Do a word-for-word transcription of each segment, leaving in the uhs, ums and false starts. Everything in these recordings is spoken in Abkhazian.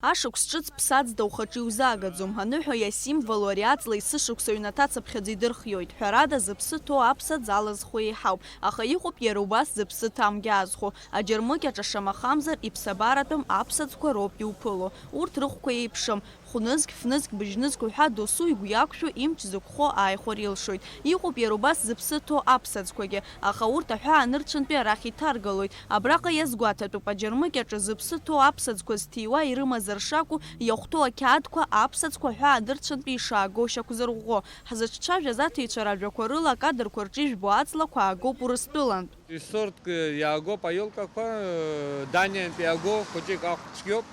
Ашықәс ҿыц ԥсаӡда ухаҿы иузаагаӡом, аныҳәа иасимволу ари аҵла есышықәса аҩнаҭа цыԥхьаӡа идырхиоит. Ҳәарада, зыԥсы ҭоу аԥсаӡ алазхәы еиҳауп, аха иҟоуп иара убас зыԥсы ҭамгьы азхәо. Аџьармыкьаҿ, шамахамзар, иԥсабаратәым аԥсаӡқәа роуп иуԥыло. Урҭ рыхәқәа еиԥшым. Хәнызқь, фнызқь, быжьнызқь уҳәа досу игәы иақәшәо, имч зықәхо ааихәар илшоит. Иҟоуп иара убас зыԥсы ҭоу аԥсаӡқәагьы, аха урҭ аҳәаа нырцәынтәи арахь иҭаргалоит. Абраҟа иазгәаҭатәуп, аџьармыкьаҿы зыԥсы ҭоу аԥсаӡқәа зҭиуа ирымазар шакәу, иахәҭоу ақьаадқәа аԥсаӡқәа аҳәаа нырцәынтәи ишаагоу шьақәзырӷәӷәо. Ҳзыҿцәажәаз аҭиҩцәа ражәақәа рыла акадрқәа рҿы ижәбо аҵлақәа аагоуп Урыстәылантә. Исорт, э, иаагоуп аиолкақәа, э, Даниантәи иаагоу хәыҷык ахә цәгьоуп.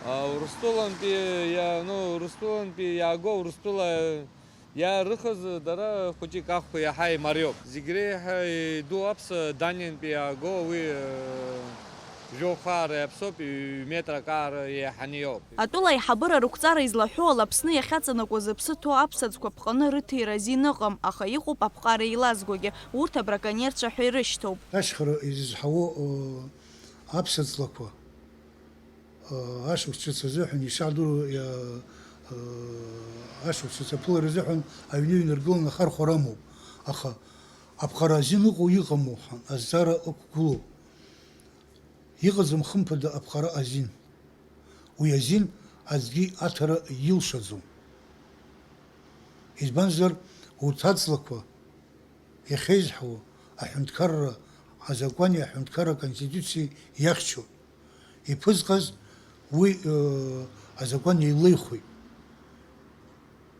А, Урыстәылантәи иа-, ну, Урыстәылантәи иаагоу Урыстәыла иаарыхыз дара хәыҷык ахә иаҳа имариоуп. Зегь реиҳа иду аԥса Даниантәи иаагоу уи, э, жәохаара иаԥсоуп, ҩ-, метрак аара еиҳаны иоуп. Атәыла аиҳабыра рықәҵара излаҳәо ала Аԥсны иахьаҵанакуа зыԥсы ҭоу аԥсаӡқәа ԥҟаны рыҭира азин ыҟам, аха иҟоуп аԥҟара еилазгогьы, урҭ абраконерцәа ҳәа ирышьҭоуп. Ашьхара изызҳауо, э, аԥсаӡлақәа, э, ашықәс ҿыц азыҳәан ишаҳдыруа, э, э, ашықәс ҿыц аԥылара азыҳәан аҩны инаргыланы ахархәара амоуп, аха аԥҟара азин ыҟоу иҟаму ҳәа азҵаара ықәгылоуп. Иҟаӡам хымԥада аԥҟара азин. Уи азин аӡәгьы аҭара илшаӡом. Избанзар, урҭ аҵлақәа иахьеизҳауа аҳәынҭқарра азакәани аҳәынҭқарра аконституциеи иахьчоит. Иԥызҟаз уи, э, азакәан еилеихоит.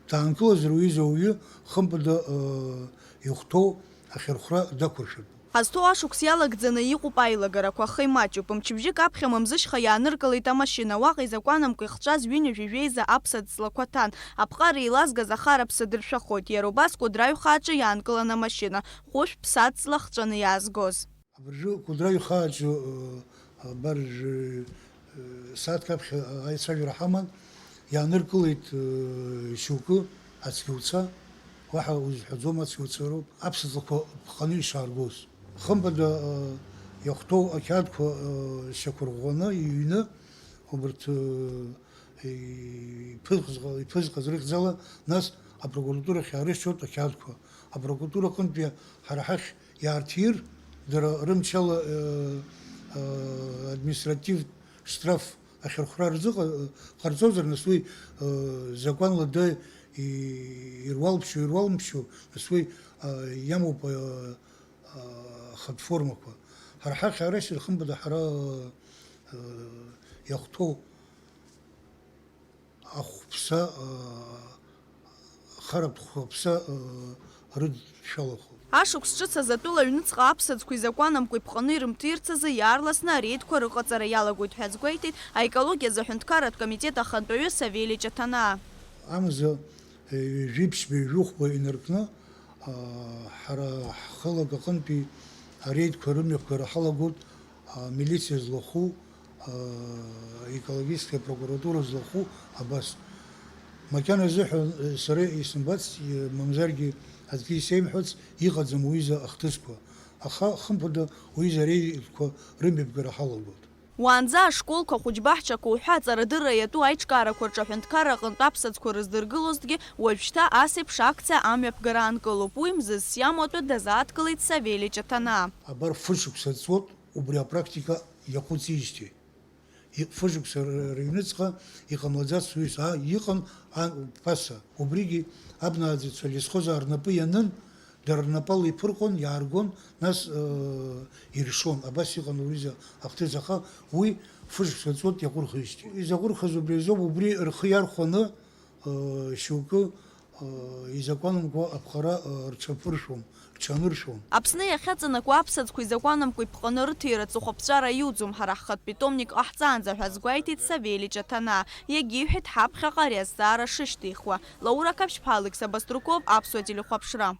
Даанкылазар уҩыза ауаҩы хымԥада, э, ихәҭоу ахьырхәра дақәыршәатәуп. Ҳазҭоу ашықәс иалагӡаны иҟоуп аилагарақәа, аха имаҷуп. Мчыбжьык аԥхьа Мамзышьха иааныркылеит амашьына. Уаҟа изакәанамкәа ихҵәаз ҩынҩажәи жәеиза аԥсаӡ ҵлақәа ҭан. Аԥҟара еилазгаз ахараԥса дыршәахоит. Иара убас Кәыдры аҩхааҿы иаанкылан амашьына. Хәышә ԥсаӡ ҵла хҵәаны иаазгоз. Абыржәы Кәыдры аҩхааҿы, э, абар, э, сааҭк аԥхьа аицәажәара ҳаман, иааныркылеит, э, шьоукы ацгьауцәа, уаҳа узҳәаӡом, ацгьауцәа роуп, аԥсаҵлақәа ԥҟаны ишааргоз. Хымԥада, э, иахәҭоу ақьаадқәа, э, шьақәырӷәӷәаны иҩны, убарҭ, э, иԥызҟаз, иԥызҟаз рыхьӡала, нас апрокуратурахь иаарышьҭуеит ақьаадқәа. Апрокуратура аҟынтәи ҳара ҳахь иаарҭир, дара рымчала, э, э, административтә штраф ахьырхәра рзыҟа-, ҟарҵозар, нас уи, э, закәанла да и-, ируалԥшьоу, ируалмԥшьоу, нас уи, э, иамоуп, э, э, ахатә формақәа. Ҳара ҳахь арахь ирхымԥада ҳара, э, иахәҭоу ахәԥса, э, харатә хәаԥса, э, рыдшәалахо. Ашықәс ҿыц азы атәыла аҩныҵҟа аԥсаӡқәа изакәанамкәа иԥҟаны ирымҭирц азы иаарласны ареидқәа рыҟаҵара иалагоит ҳәа азгәеиҭеит аекологиа азы аҳәынҭқарратә комитет ахантәаҩы Савелич Аҭанаа. Амза, э, жәиԥшьба жәохәба инаркны, а, ҳара ҳхылак аҟынтәи ареидқәа рымҩаԥгара ҳалагоит, а, милициа злахәу, а, екологическая прокуратура злахәу абас. Макьана азыҳәан, э, сара исымбац, э, мамзаргьы аӡәгьы исеимҳәац, иҟаӡам уҩыза ахҭысқәа. Аха, хымԥада, уҩыза ареидқәа рымҩаԥгара ҳалагоит. Уаанӡа ашколқәа, ахәыҷбаҳчақәа уҳәа аҵарадырра иатәу аиҿкаарақәа рҿы аҳәынҭқарра аҟынтә аԥсаӡқәа рыздыргылозҭгьы, уажәшьҭа ас еиԥш акциа амҩаԥгара аанкылоуп. Уи мзызс иамоу атәы дазааҭгылеит Савелич Аҭанаа. Абар фышықәса ҵуеит убри апрактика иаҟәыҵижьҭеи. И-, фышықәса р-, рыҩныҵҟа иҟамлаӡац уҩыза, а, иҟан, а, ԥаса. Убригьы абнааӡаҩцәа лесхозаа рнапы ианын, дара рнапала иԥырҟон, иааргон, нас, э, иршон. Абас иҟан уҩыза ахҭыс, аха уи фышықәса ҵуеит иаҟәырхижьҭеи. Изаҟәырхыз убри азоуп, убри рхы иархәаны, э, шьоукы, э, изакәанамкәа аԥҟара, э, рҽаԥыршәон, рҽаныршәон. Аԥсны иахьаҵанакуа аԥсаӡқәа изакәанамкәа иԥҟаны рыҭира аҵыхәаԥҵәара иуӡом, ҳара ҳхатә питомник ҟаҳҵаанӡа ҳәа азгәеиҭеит Савелич Аҭанаа. Иагьиҳәеит ҳаԥхьаҟа ари азҵаара шышьҭихуа. Лаура Қаԥшьԥҳа, Алықьса Баструков, Аԥсуа телехәаԥшра.